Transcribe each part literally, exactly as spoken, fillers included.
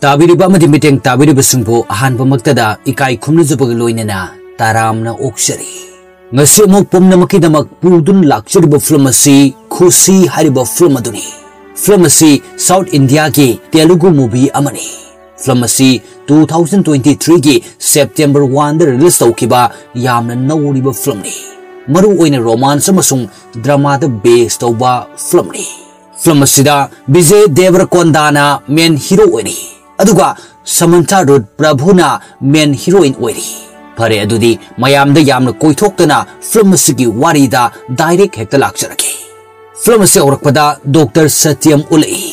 ꯇꯥꯕꯤꯔꯤꯕ ꯑꯃꯗꯤ ꯃꯤꯠꯌꯦꯡ ꯇꯥꯕꯤꯔꯤꯕꯁꯤꯡꯕꯨ ꯑꯍꯥꯟꯕꯃꯛꯇꯗ ꯏꯀꯥꯏ ꯈꯨꯝꯅꯖꯕꯒ ꯂꯣꯏꯅꯅ ꯇꯔꯥꯝꯅ ꯑꯣꯛꯆꯔꯤ꯫ ꯉꯁꯤ ꯑꯃꯨꯛ ꯄꯨꯝꯅꯃꯛꯀꯤꯗꯃꯛ ꯄꯨꯗꯨꯅ ꯂꯥꯛꯆꯔꯤꯕ ꯐꯤꯂꯝ ꯑꯁꯤ ꯈꯨꯁꯤ ꯍꯥꯏꯔꯤꯕ ꯐꯤꯂꯝ ꯑꯗꯨꯅꯤ꯫ ꯐꯤꯂꯝ ꯑꯁꯤ South Indiaꯒꯤ Telugu movie ꯑꯃꯅꯤ꯫ ꯐꯤꯂꯝ ꯑꯁꯤ two thousand twenty threeꯒꯤ September oneꯗ release ꯇꯧꯈꯤꯕ ꯌꯥꯝꯅ ꯅꯧꯔꯤꯕ ꯐꯤꯂꯝꯅꯤ꯫ ꯃꯔꯨ ꯑꯣꯏꯅ romance ꯑꯃꯁꯨꯡ dramaꯗ base ꯇꯧꯕ ꯐꯤꯂꯝꯅꯤ꯫ ꯐꯤꯂꯝ ꯑꯁꯤꯗ ꯕꯤꯖꯦ ꯗꯦꯕꯔꯀꯣꯟꯗꯥꯅ main hero ꯑꯣꯏꯔꯤ, ꯑꯗꯨꯒ ꯁꯃꯟꯊꯥ ꯔꯨꯠ ꯄ꯭ꯔꯚꯨꯅ main heroine ꯑꯣꯏꯔꯤ꯫ ꯐꯔꯦ, ꯑꯗꯨꯗꯤ ꯃꯌꯥꯝꯗ ꯌꯥꯝꯅ ꯀꯣꯏꯊꯣꯛꯇꯅ ꯐꯤꯂꯝ ꯑꯁꯤꯒꯤ ꯋꯥꯔꯤꯗ direct ꯍꯦꯛꯇ ꯂꯥꯛꯆꯔꯒꯦ꯫ ꯐꯤꯂꯝ ꯑꯁꯤ ꯍꯧꯔꯛꯄꯗ ꯗꯣꯛꯇꯔ ꯁꯇ꯭ꯌꯝ ꯎꯠꯂꯛꯏ꯫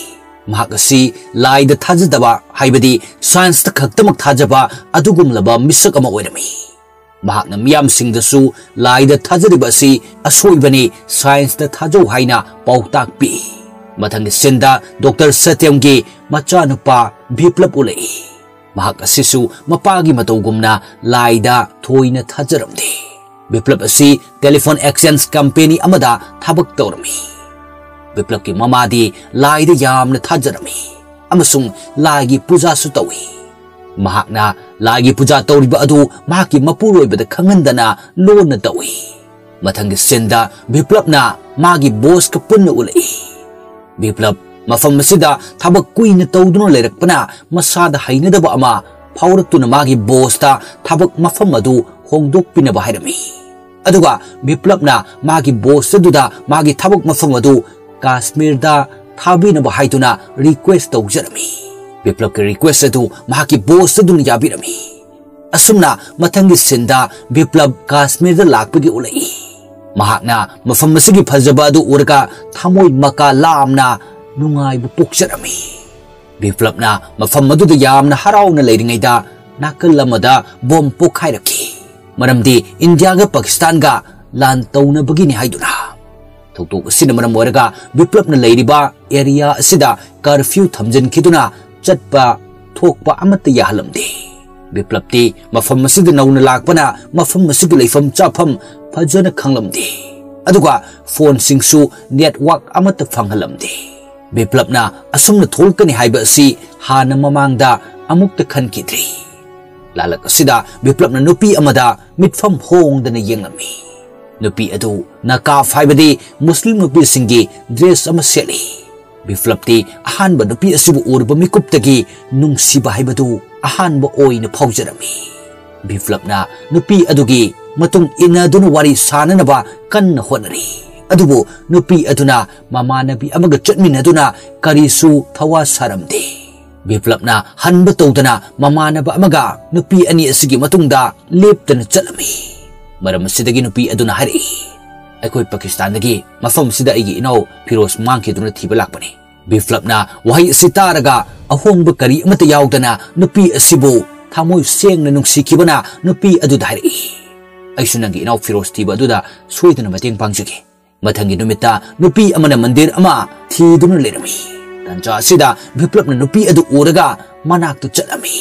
ꯃꯍꯥꯛ ꯑꯁꯤ ꯂꯥꯏꯗ ꯊꯥꯖꯗꯕ, ꯍꯥꯏꯕꯗꯤ scienceꯇ ꯈꯛꯇꯃꯛ ꯊꯥꯖꯕ ꯑꯗꯨꯒꯨꯝꯂꯕ ꯃꯤꯁꯛ ꯑꯃ ꯑꯣꯏꯔꯝꯃꯤ꯫ ꯃꯍꯥꯛꯅ ꯃꯤꯌꯥꯝꯁꯤꯡꯗꯁꯨ ꯂꯥꯏꯗ ꯊꯥꯖꯔꯤꯕ ꯑꯁꯤ ꯑꯁꯣꯏꯕꯅꯤ, scienceꯇ ꯊꯥꯖꯧ ꯍꯥꯏꯅ ꯄꯥꯎꯇꯥꯛ ꯄꯤ꯫ ꯃꯊꯪꯒꯤ sceneꯗ ꯗꯣꯛꯇꯔ ꯁꯇ꯭ꯌꯝꯒꯤ ꯃꯆꯥꯅꯨꯄꯥ ꯕꯤꯄ꯭ꯂꯕ ꯎꯠꯂꯛꯏ꯫ ꯃꯍꯥꯛ ꯑꯁꯤꯁꯨ ꯃꯄꯥꯒꯤ ꯃꯇꯧꯒꯨꯝꯅ ꯂꯥꯏꯗ ꯊꯣꯏꯅ ꯊꯥꯖꯔꯝꯗꯦ꯫ ꯕꯤꯄ꯭ꯂꯕ ꯑꯁꯤ telephone exchange company ꯑꯃꯗ ꯊꯕꯛ ꯇꯧꯔꯝꯃꯤ꯫ ꯕꯤꯄ꯭ꯂꯕꯀꯤ ꯃꯃꯥꯗꯤ ꯂꯥꯏꯗ ꯌꯥꯝꯅ ꯊꯥꯖꯔꯝꯃꯤ ꯑꯃꯁꯨꯡ ꯂꯥꯏꯒꯤ ꯄꯨꯖꯥꯁꯨ ꯇꯧꯏ꯫ ꯃꯍꯥꯛꯅ ꯂꯥꯏꯒꯤ ꯄꯨꯖꯥ ꯇꯧꯔꯤꯕ ꯑꯗꯨ ꯃꯍꯥꯛꯀꯤ ꯃꯄꯨꯔꯣꯏꯕꯗ ꯈꯪꯍꯟꯗꯅ ꯂꯣꯟꯅ ꯇꯧꯏ꯫ ꯃꯊꯪꯒꯤ sceneꯗ ꯕꯤꯄ꯭ꯂꯕꯅ ꯃꯥꯒꯤ bossꯀ ꯄꯨꯟꯅ ꯎꯠꯂꯛꯏ꯫ ꯕꯤꯄ꯭ꯂꯕ ꯃꯐꯝ ꯑꯁꯤꯗ ꯊꯕꯛ ꯀꯨꯏꯅ ꯇꯧꯗꯨꯅ ꯂꯩꯔꯛꯄꯅ ꯃꯁꯥꯗ ꯍꯩꯅꯗꯕ ꯑꯃ ꯐꯥꯎꯔꯛꯇꯨꯅ ꯃꯥꯒꯤ bossꯇ ꯊꯕꯛ ꯃꯐꯝ ꯑꯗꯨ ꯍꯣꯡꯗꯣꯛꯄꯤꯅꯕ ꯍꯥꯏꯔꯝꯃꯤ꯫ ꯑꯗꯨꯒ ꯕꯤꯄ꯭ꯂꯕꯅ ꯃꯥꯒꯤ boss ꯑꯗꯨꯗ ꯃꯥꯒꯤ ꯊꯕꯛ ꯃꯐꯝ ꯑꯗꯨ ꯀꯥꯁꯃꯤꯔꯗ ꯊꯥꯕꯤꯅꯕ ꯍꯥꯏꯗꯨꯅ request ꯇꯧꯖꯔꯝꯃꯤ꯫ ꯕꯤꯄ꯭ꯂꯕꯀꯤ request ꯑꯗꯨ ꯃꯍꯥꯛꯀꯤ boss ꯑꯗꯨꯅ ꯌꯥꯕꯤꯔꯝꯃꯤ꯫ ꯑꯁꯨꯝꯅ ꯃꯊꯪꯒꯤ sceneꯗ ꯕꯤꯄ꯭ꯂꯕ ꯀꯥꯁꯃꯤꯔꯗ ꯂꯥꯛꯄꯒꯤ ꯎꯠꯂꯛꯏ꯫ ꯃꯍꯥꯛꯅ ꯃꯐꯝ ꯑꯁꯤꯒꯤ ꯐꯖꯕ ꯑꯗꯨ ꯎꯔꯒ ꯊꯃꯣꯏ ꯃꯀꯥ ꯂꯥꯝꯅ ꯅꯨꯡꯉꯥꯏꯕ ꯄꯣꯛꯆꯔꯝꯃꯤ꯫ ꯕꯤꯄ꯭ꯂꯕꯅ ꯃꯐꯝ ꯑꯗꯨꯗ ꯌꯥꯝꯅ ꯍꯔꯥꯎꯅ ꯂꯩꯔꯤꯉꯩꯗ ꯅꯥꯀꯜ ꯑꯃꯗ bomb ꯄꯣꯈꯥꯏꯔꯛꯈꯤ, ꯃꯔꯝꯗꯤ ꯏꯟꯗꯤꯌꯥꯒ ꯄꯥꯀꯤꯁꯇꯥꯟꯒ ꯂꯥꯟ ꯇꯧꯅꯕꯒꯤꯅꯤ ꯍꯥꯏꯗꯨꯅ꯫ ꯊꯧꯗꯣꯛ ꯑꯁꯤꯅ ꯃꯔꯝ ꯑꯣꯏꯔꯒ ꯕꯤꯄ꯭ꯂꯕꯅ ꯂꯩꯔꯤꯕ area ꯑꯁꯤꯗ curfew ꯊꯝꯖꯤꯟꯈꯤꯗꯨꯅ ꯆꯠꯄ ꯊꯣꯛꯄ ꯑꯃꯠꯇ ꯌꯥꯍꯜꯂꯝꯗꯦ꯫ ꯕꯤꯄ꯭ꯂꯕꯇꯤ ꯃꯐꯝ ꯑꯁꯤꯗ ꯅꯧꯅ ꯂꯥꯛꯄꯅ ꯃꯐꯝ ꯑꯁꯤꯒꯤ ꯂꯩꯐꯝ ꯆꯥꯐꯝ ꯐꯖꯅ ꯈꯪꯂꯝꯗꯦ, ꯑꯗꯨꯒ phoneꯁꯤꯡꯁꯨ network ꯑꯃꯠꯇ ꯐꯪꯍꯜꯂꯝꯗꯦ꯫ ꯕꯤꯄ꯭ꯂꯕꯅ ꯑꯁꯨꯝꯅ ꯊꯣꯛꯂꯛꯀꯅꯤ ꯍꯥꯏꯕ ꯑꯁꯤ ꯍꯥꯟꯅ ꯃꯃꯥꯡꯗ ꯑꯃꯨꯛꯇ ꯈꯟꯈꯤꯗ꯭ꯔꯤ꯫ ꯂꯥꯂꯛ ꯑꯁꯤꯗ ꯕꯤꯄ꯭ꯂꯕꯅ ꯅꯨꯄꯤ ꯑꯃꯗ ꯃꯤꯠꯐꯝ ꯍꯣꯡꯗꯅ ꯌꯦꯡꯂꯝꯃꯤ꯫ ꯅꯨꯄꯤ ꯑꯗꯨ ꯅꯀꯥꯐ ꯍꯥꯏꯕꯗꯤ ꯃꯨꯁꯂꯤꯝ ꯅꯨꯄꯤꯁꯤꯡꯒꯤ ꯗ꯭ꯔꯦꯁ ꯑꯃ ꯁꯦꯠꯂꯤ꯫ ꯕꯤꯄ꯭ꯂꯕꯇꯤ ꯑꯍꯥꯟꯕ ꯅꯨꯄꯤ ꯑꯁꯤꯕꯨ ꯎꯔꯨꯕ ꯃꯤꯀꯨꯞꯇꯒꯤ ꯅꯨꯡꯁꯤꯕ ꯍꯥꯏꯕꯗꯨ ꯑꯍꯥꯟꯕ ꯑꯣꯏꯅ ꯐꯥꯎꯖꯔꯝꯃꯤ꯫ ꯕꯤꯄ꯭ꯂꯕꯅ ꯅꯨꯄꯤ ꯑꯗꯨꯒꯤ ꯃꯇꯨꯡ ꯏꯟꯅꯗꯨꯅ ꯋꯥꯔꯤ ꯁꯥꯅꯅꯕ ꯀꯟꯅ ꯍꯣꯠꯅꯔꯤ꯫ ꯑꯗꯨꯕꯨ ꯅꯨꯄꯤ ꯑꯗꯨꯅ ꯃꯃꯥꯟꯅꯕꯤ ꯑꯃꯒ ꯆꯠꯃꯤꯟꯅꯗꯨꯅ ꯀꯔꯤꯁꯨ ꯊꯋꯥ ꯁꯥꯔꯝꯗꯦ꯫ ꯕꯤꯄ꯭ꯂꯕꯅ ꯍꯟꯕ ꯇꯧꯗꯅ ꯃꯃꯥꯟꯅꯕ ꯑꯃꯒ ꯅꯨꯄꯤ ꯑꯅꯤ ꯑꯁꯤꯒꯤ ꯃꯇꯨꯡꯗ ꯂꯦꯞꯇꯅ ꯆꯠꯂꯝꯃꯤ꯫ ꯃꯔꯝ ꯑꯁꯤꯗꯒꯤ ꯅꯨꯄꯤ ꯑꯗꯨꯅ ꯍꯥꯏꯔꯛꯏ, "ꯑꯩꯈꯣꯏ ꯄꯥꯀꯤꯁꯇꯥꯟꯗꯒꯤ ꯃꯐꯝ ꯑꯁꯤꯗ ꯑꯩꯒꯤ ꯏꯅꯥꯎ ꯐꯤꯔꯣꯖ ꯃꯥꯡꯈꯤꯗꯨꯅ ꯊꯤꯕ ꯂꯥꯛꯄꯅꯤ꯫" ꯕꯤꯄ꯭ꯂꯕꯅ ꯋꯥꯍꯩ ꯑꯁꯤ ꯇꯥꯔꯒ ꯑꯍꯣꯡꯕ ꯀꯔꯤ ꯑꯃꯠꯇ ꯌꯥꯎꯗꯅ ꯅꯨꯄꯤ ꯑꯁꯤꯕꯨ ꯊꯃꯣꯏ ꯁꯦꯡꯅ ꯅꯨꯡꯁꯤꯈꯤꯕꯅ ꯅꯨꯄꯤ ꯑꯗꯨꯗ ꯍꯥꯏꯔꯛꯏ, "ꯑꯩꯁꯨ ꯅꯪꯒꯤ ꯏꯅꯥꯎ ꯐꯤꯔꯣꯖ ꯊꯤꯕ ꯑꯗꯨꯗ ꯁꯣꯏꯗꯅ ꯃꯇꯦꯡ ꯄꯥꯡꯖꯒꯦ꯫" ꯃꯊꯪꯒꯤ ꯅꯨꯃꯤꯠꯇ ꯅꯨꯄꯤ ꯑꯃꯅ ꯃꯟꯗꯤꯔ ꯑꯃ ꯊꯤꯗꯨꯅ ꯂꯩꯔꯝꯃꯤ꯫ ꯇꯟꯖꯥ ꯑꯁꯤꯗ ꯕꯤꯄ꯭ꯂꯕꯅ ꯅꯨꯄꯤ ꯑꯗꯨ ꯎꯔꯒ ꯃꯅꯥꯛꯇ ꯆꯠꯂꯝꯃꯤ꯫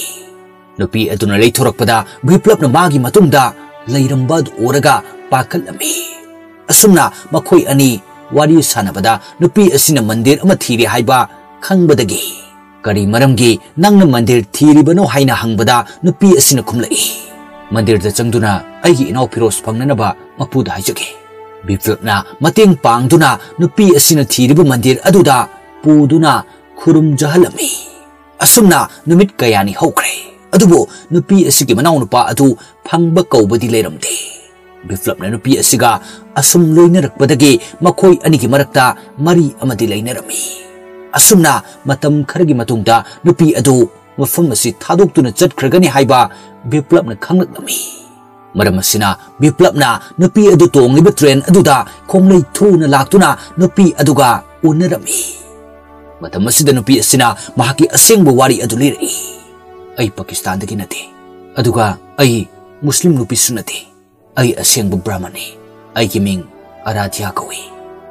ꯅꯨꯄꯤ ꯑꯗꯨꯅ ꯂꯩꯊꯣꯔꯛꯄꯗ ꯕꯤꯄ꯭ꯂꯕꯅ ꯃꯥꯒꯤ ꯃꯇꯨꯡꯗ ꯂꯩꯔꯝꯕ ꯑꯗꯨ ꯎꯔꯒ ꯄꯥꯈꯠꯂꯝꯃꯤ꯫ ꯑꯁꯨꯝꯅ ꯃꯈꯣꯏ ꯑꯅꯤ ꯋꯥꯔꯤ ꯁꯥꯟꯅꯕꯗ ꯅꯨꯄꯤ ꯑꯁꯤꯅ ꯃꯟꯗꯤꯔ ꯑꯃ ꯊꯤꯔꯦ ꯍꯥꯏꯕ ꯈꯪꯕꯗꯒꯤ, "ꯀꯔꯤ ꯃꯔꯝꯒꯤ ꯅꯪꯅ ꯃꯟꯗꯤꯔ ꯊꯤꯔꯤꯕꯅꯣ?" ꯍꯥꯏꯅ ꯍꯪꯕꯗ ꯅꯨꯄꯤ ꯑꯁꯤꯅ ꯈꯨꯝꯂꯛꯏ, "ꯃꯟꯗꯤꯔꯗ ꯆꯪꯗꯨꯅ ꯑꯩꯒꯤ ꯏꯅꯥꯎ ꯐꯤꯔꯣꯖ ꯐꯪꯅꯅꯕ ꯃꯄꯨꯗ ꯍꯥꯏꯖꯒꯦ꯫" ꯕꯤꯄ꯭ꯂꯕꯅ ꯃꯇꯦꯡ ꯄꯥꯡꯗꯨꯅ ꯅꯨꯄꯤ ꯑꯁꯤꯅ ꯊꯤꯔꯤꯕ ꯃꯟꯗꯤꯔ ꯑꯗꯨꯗ ꯄꯨꯗꯨꯅ ꯈꯨꯔꯨꯝꯖꯍꯜꯂꯝꯃꯤ꯫ ꯑꯁꯨꯝꯅ ꯅꯨꯃꯤꯠ ꯀꯌꯥꯅꯤ ꯍꯧꯈ꯭ꯔꯦ꯫ ꯑꯗꯨꯕꯨ ꯅꯨꯄꯤ ꯑꯁꯤꯒꯤ ꯃꯅꯥꯎꯅꯨꯄꯥ ꯑꯗꯨ ꯐꯪꯕ ꯀꯧꯕꯗꯤ ꯂꯩꯔꯝꯗꯦ꯫ ꯕꯤꯄ꯭ꯂꯕꯅ ꯅꯨꯄꯤ ꯑꯁꯤꯒ ꯑꯁꯨꯝ ꯂꯣꯏꯅꯔꯛꯄꯗꯒꯤ ꯃꯈꯣꯏ ꯑꯅꯤꯒꯤ ꯃꯔꯛꯇ ꯃꯔꯤ ꯑꯃꯗꯤ ꯂꯩꯅꯔꯝꯃꯤ꯫ ꯑꯁꯨꯝꯅ ꯃꯇꯝ ꯈꯔꯒꯤ ꯃꯇꯨꯡꯗ ꯅꯨꯄꯤ ꯑꯗꯨ ꯃꯐꯝ ꯑꯁꯤ ꯊꯥꯗꯣꯛꯇꯨꯅ ꯆꯠꯈ꯭ꯔꯒꯅꯤ ꯍꯥꯏꯕ ꯕꯤꯄ꯭ꯂꯕꯅ ꯈꯪꯂꯛꯂꯝꯃꯤ꯫ ꯃꯔꯝ ꯑꯁꯤꯅ ꯕꯤꯄ꯭ꯂꯕꯅ ꯅꯨꯄꯤ ꯑꯗꯨ ꯇꯣꯡꯂꯤꯕ ꯇ꯭ꯔꯦꯟ ꯑꯗꯨꯗ ꯈꯣꯡꯂꯩ ꯊꯨꯅ ꯂꯥꯛꯇꯨꯅ ꯅꯨꯄꯤ ꯑꯗꯨꯒ ꯎꯅꯔꯝꯃꯤ꯫ ꯃꯇꯝ ꯑꯁꯤꯗ ꯅꯨꯄꯤ ꯑꯁꯤꯅ ꯃꯍꯥꯛꯀꯤ ꯑꯁꯦꯡꯕ ꯋꯥꯔꯤ ꯑꯗꯨ ꯂꯤꯔꯛꯏ꯫ "ꯑꯩ ꯄꯥꯀꯤꯁꯇꯥꯟꯗꯒꯤ ꯅꯠꯇꯦ, ꯑꯗꯨꯒ ꯑꯩ ꯃꯨꯁꯂꯤꯝ ꯅꯨꯄꯤꯁꯨ ꯅꯠꯇꯦ꯫ ꯑꯩ ꯑꯁꯦꯡꯕ ꯕ꯭ꯔꯥꯍꯃꯟꯅꯤ꯫ ꯑꯩꯒꯤ ꯃꯤꯡ ꯑꯔꯥꯙ꯭ꯌꯥ ꯀꯧꯏ꯫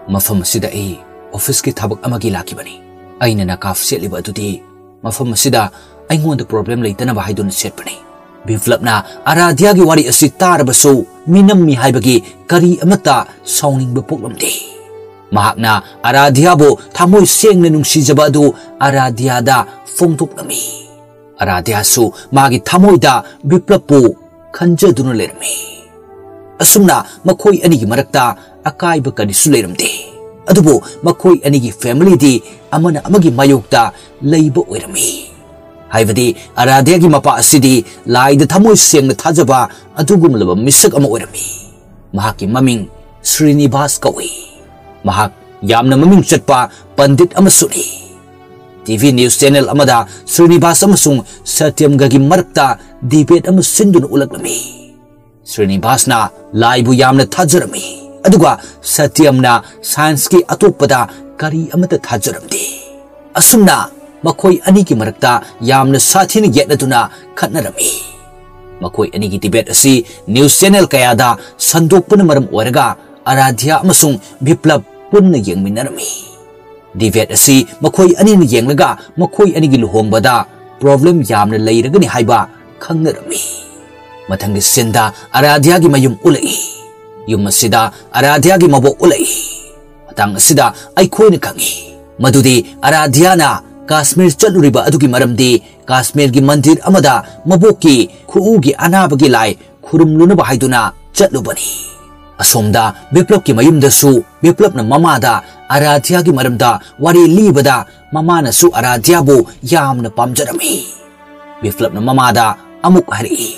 ꯃꯐꯝ ꯑꯁꯤꯗ ꯑꯩ ꯑꯣꯐꯤꯁꯀꯤ ꯊꯕꯛ ꯑꯃꯒꯤ ꯂꯥꯛꯈꯤꯕꯅꯤ꯫ ꯑꯩꯅ ꯅꯀꯥꯐ ꯁꯦꯠꯂꯤꯕ ꯑꯗꯨꯗꯤ ꯃꯐꯝ ꯑꯁꯤꯗ ꯑꯩꯉꯣꯟꯗ ꯄ꯭ꯔꯣꯕ꯭ꯂꯦꯝ ꯂꯩꯇꯅꯕ ꯍꯥꯏꯗꯨꯅ ꯁꯦꯠꯄꯅꯤ꯫" ꯕꯤꯄ꯭ꯂꯕꯅ ꯑꯔꯥꯙ꯭ꯌꯥꯒꯤ ꯋꯥꯔꯤ ꯑꯁꯤ ꯇꯥꯔꯕꯁꯨ ꯃꯤꯅꯝꯃꯤ ꯍꯥꯏꯕꯒꯤ ꯀꯔꯤ ꯑꯃꯠꯇ ꯁꯥꯎꯅꯤꯡꯕ ꯄꯣꯛꯂꯝꯗꯦ꯫ ꯃꯍꯥꯛꯅ ꯑꯔꯥꯙ꯭ꯌꯥꯕꯨ ꯊꯃꯣꯏ ꯁꯦꯡꯅ ꯅꯨꯡꯁꯤꯖꯕ ꯑꯗꯨ ꯑꯔꯥꯙ꯭ꯌꯥꯗ ꯐꯣꯡꯗꯣꯛꯂꯝꯃꯤ꯫ ꯑꯔꯥꯙ꯭ꯌꯥꯁꯨ ꯃꯥꯒꯤ ꯊꯃꯣꯏꯗ ꯕꯤꯄ꯭ꯂꯕꯄꯨ ꯈꯟꯖꯗꯨꯅ ꯂꯩꯔꯝꯃꯤ꯫ ꯑꯁꯨꯝꯅ ꯃꯈꯣꯏ ꯑꯅꯤꯒꯤ ꯃꯔꯛꯇ ꯑꯀꯥꯏꯕ ꯀꯔꯤꯁꯨ ꯂꯩꯔꯝꯗꯦ꯫ ꯑꯗꯨꯕꯨ ꯃꯈꯣꯏ ꯑꯅꯤꯒꯤ ꯐꯦꯃꯤꯂꯤꯗꯤ ꯑꯃꯅ ꯑꯃꯒꯤ ꯃꯥꯌꯣꯛꯇ ꯂꯩꯕ ꯑꯣꯏꯔꯝꯃꯤ꯫ ꯍꯥꯏꯕꯗꯤ ꯑꯔꯥꯙ꯭ꯌꯥꯒꯤ ꯃꯄꯥ ꯑꯁꯤꯗꯤ ꯂꯥꯏꯗ ꯊꯃꯣꯏ ꯁꯦꯡꯅ ꯊꯥꯖꯕ ꯑꯗꯨꯒꯨꯝꯂꯕ ꯃꯤꯁꯛ ꯑꯃ ꯑꯣꯏꯔꯝꯃꯤ꯫ ꯃꯍꯥꯛꯀꯤ ꯃꯃꯤꯡ ꯁ꯭ꯔꯤꯅꯤꯕꯥꯁ ꯀꯧꯏ꯫ ꯃꯍꯥꯛ ꯌꯥꯝꯅ ꯃꯃꯤꯡ ꯆꯠꯄ ꯄꯟꯗꯤꯠ ꯑꯃꯁꯨꯅꯤ꯫ ꯇꯤ ꯚꯤ ꯅ꯭ꯌꯨꯁ ꯆꯦꯅꯦꯜ ꯑꯃꯗ ꯁ꯭ꯔꯤꯅꯤꯕꯥꯁ ꯑꯃꯁꯨꯡ ꯁꯇ꯭ꯌꯝꯒꯒꯤ ꯃꯔꯛꯇ ꯗꯤꯕꯦꯠ ꯑꯃ ꯁꯤꯟꯗꯨꯅ ꯎꯠꯂꯛꯂꯝꯃꯤ꯫ ꯁ꯭ꯔꯤꯅꯤꯕꯥꯁꯅ ꯂꯥꯏꯕꯨ ꯌꯥꯝꯅ ꯊꯥꯖꯔꯝꯃꯤ, ꯑꯗꯨꯒ ꯁꯇ꯭ꯌꯝꯅ ꯁꯥꯏꯟꯁꯀꯤ ꯑꯇꯣꯞꯄꯗ ꯀꯔꯤ ꯑꯃꯠꯇ ꯊꯥꯖꯔꯝꯗꯦ꯫ ꯑꯁꯨꯝꯅ ꯃꯈꯣꯏ ꯑꯅꯤꯒꯤ ꯃꯔꯛꯇ ꯌꯥꯝꯅ ꯁꯥꯊꯤꯅ ꯌꯦꯠꯅꯗꯨꯅ ꯈꯠꯅꯔꯝꯃꯤ꯫ ꯃꯈꯣꯏ ꯑꯅꯤꯒꯤ ꯗꯤꯕꯦꯠ ꯑꯁꯤ ꯅ꯭ꯌꯨꯁ ꯆꯦꯅꯦꯜ ꯀꯌꯥꯗ ꯁꯟꯗꯣꯛꯄꯅ ꯃꯔꯝ ꯑꯣꯏꯔꯒ ꯑꯔꯥꯙ꯭ꯌꯥ ꯑꯃꯁꯨꯡ ꯕꯤꯄ꯭ꯂꯕ ꯄꯨꯟꯅ ꯌꯦꯡꯃꯤꯟꯅꯔꯝꯃꯤ꯫ ꯗꯤꯕꯦꯠ ꯑꯁꯤ ꯃꯈꯣꯏ ꯑꯅꯤꯅ ꯌꯦꯡꯂꯒ ꯃꯈꯣꯏ ꯑꯅꯤꯒꯤ ꯂꯨꯍꯣꯡꯕꯗ ꯄ꯭ꯔꯣꯕ꯭ꯂꯦꯝ ꯌꯥꯝꯅ ꯂꯩꯔꯒꯅꯤ ꯍꯥꯏꯕ ꯈꯪꯅꯔꯝꯃꯤ꯫ ꯃꯊꯪꯒꯤ ꯁꯤꯟꯗ ꯑꯔꯥꯙ꯭ꯌꯥꯒꯤ ꯃꯌꯨꯝ ꯎꯠꯂꯛꯏ꯫ ꯌꯨꯝ ꯑꯁꯤꯗ ꯑꯔꯥꯙ꯭ꯌꯥꯒꯤ ꯃꯕꯣꯛ ꯎꯠꯂꯛꯏ꯫ ꯃꯇꯥꯡ ꯑꯁꯤꯗ ꯑꯩꯈꯣꯏꯅ ꯈꯪꯏ ꯃꯗꯨꯗꯤ ꯑꯔꯥꯙ꯭ꯌꯥꯅ ꯀꯥꯁꯃꯤꯔ ꯆꯠꯂꯨꯔꯤꯕ ꯑꯗꯨꯒꯤ ꯃꯔꯝꯗꯤ ꯀꯥꯁꯃꯤꯔꯒꯤ ꯃꯟꯗꯤꯔ ꯑꯃꯗ ꯃꯕꯣꯛꯀꯤ ꯈꯨꯎꯒꯤ ꯑꯅꯥꯕꯒꯤ ꯂꯥꯏ ꯈꯨꯔꯨꯝꯂꯨꯅꯕ ꯍꯥꯏꯗꯨꯅ ꯆꯠꯂꯨꯕꯅꯤ꯫ ꯑꯁꯣꯝꯗ ꯕꯤꯄ꯭ꯂꯕꯀꯤ ꯃꯌꯨꯝꯗꯁꯨ ꯕꯤꯄ꯭ꯂꯕꯅ ꯃꯃꯥꯗ ꯑꯔꯥꯙ꯭ꯌꯥꯒꯤ ꯃꯔꯝꯗ ꯋꯥꯔꯤ ꯂꯤꯕꯗ ꯃꯃꯥꯅꯁꯨ ꯑꯔꯥꯙ꯭ꯌꯥꯕꯨ ꯌꯥꯝꯅ ꯄꯥꯝꯖꯔꯝꯃꯤ꯫ ꯕꯤꯄ꯭ꯂꯕꯅ ꯃꯃꯥꯗ ꯑꯃꯨꯛ ꯍꯥꯏꯔꯛꯏ,